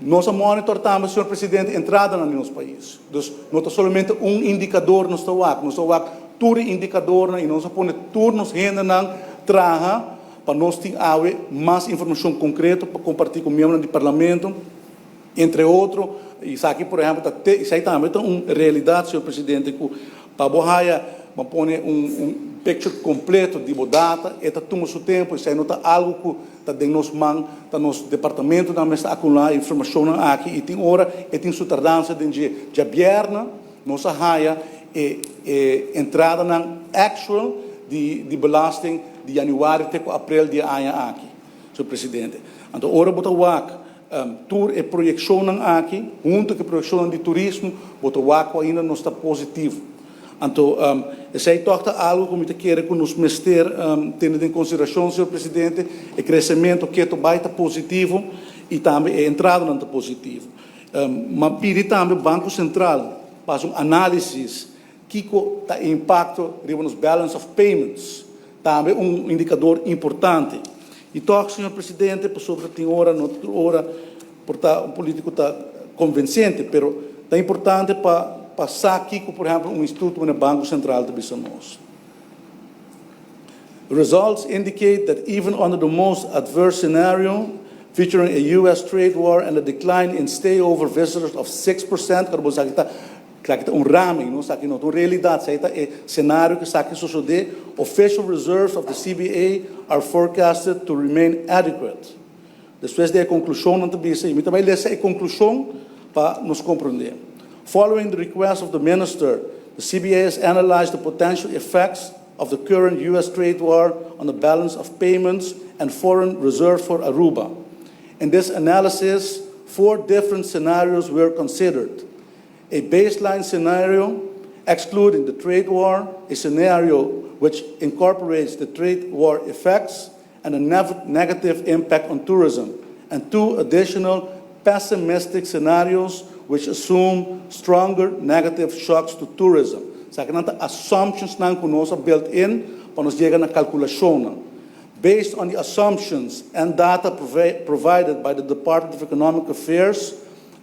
Nos a monitor tambe, señor presidente, entrada na nos pais. Dus no ta solamente un indikadó nos ta wak, nos ta wak tur indikadó i nos a pone tur nos hendenan traha pa nos tin awe mas informashon konkreto pa kompartí ku miembro di parlamento, entre otro. Esaki, por ehèmpel, esaki tambe ta un realidat, señor presidente, ku pa bo haya, pa pone un picture kompleto di bo data, e ta tuma su tempu. Esei no ta algu ku ta den nos man, ta nos departamento tambe ta akumulá informashon aki i tin ora e tin su tardansa. Den djabièrnè nos a haya e entradanan actual di belasting di yanüari te aprel di aña aki, señor presidente. Anto, ora bo ta wak tur e proyekshon aki, huntu ku e proyekshon di turismo, bo ta wak ainda nos ta positivo. Anto, esei ta algu ku mi ke ku nos mester tene na konsiderashon, señor presidente, e kresementu ku ta ta positivo i tambe e entradanan ta positivo. M'a pidi tambe Banko Sentral pa un análisis kiko ta impakto riba nos balance of payments, tambe un indikadó importante. I toch, señor presidente, pasobra tin ora, no ora, por ta un polítiko ta konvinsente, pero ta importante pa pasa aki, por ehèmpel, un instituto na Banko Sentral ta bisa nos. Results indicate that even under the most adverse scenario, featuring a U.S. trade war and a decline in stayover visitors of 6%, ku esaki ta, klaro ku ta un raming, no esaki no ta un realidat, esei ta e senario ku esaki sosodé, official reserves of the CBA are forecasted to remain adequate. Despues di e konklushon, nan ta bisa, i mi tambe lesa e konklushon pa nos komprondé. Following the request of the minister, the CBA has analyzed the potential effects of the current U.S. trade war on the balance of payments and foreign reserve for Aruba. In this analysis, four different scenarios were considered. A baseline scenario excluding the trade war, a scenario which incorporates the trade war effects and a negative impact on tourism, and two additional pessimistic scenarios which assume stronger negative shocks to tourism. Esaki ta assumptions nan ku nos built in pa nos yega na kalkulashon. Based on the assumptions and data provided by the Department of Economic Affairs,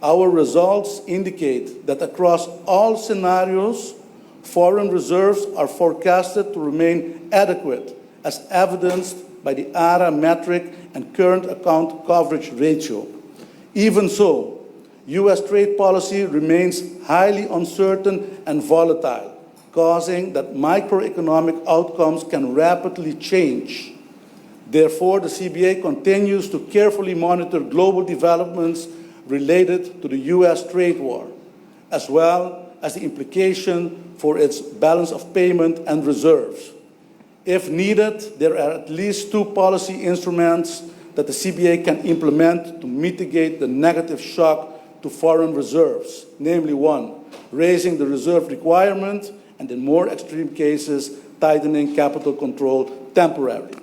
our results indicate that across all scenarios, foreign reserves are forecasted to remain adequate, as evidenced by the ARA metric and current account coverage ratio. Even so, U.S. trade policy remains highly uncertain and volatile, causing that microeconomic outcomes can rapidly change. Therefore, the CBA continues to carefully monitor global developments related to the U.S. trade war, as well as the implication for its balance of payment and reserves. If needed, there are at least two policy instruments that the CBA can implement to mitigate the negative shock to foreign reserves, namely one, raising the reserve requirement, and in more extreme cases, tightening capital control temporarily.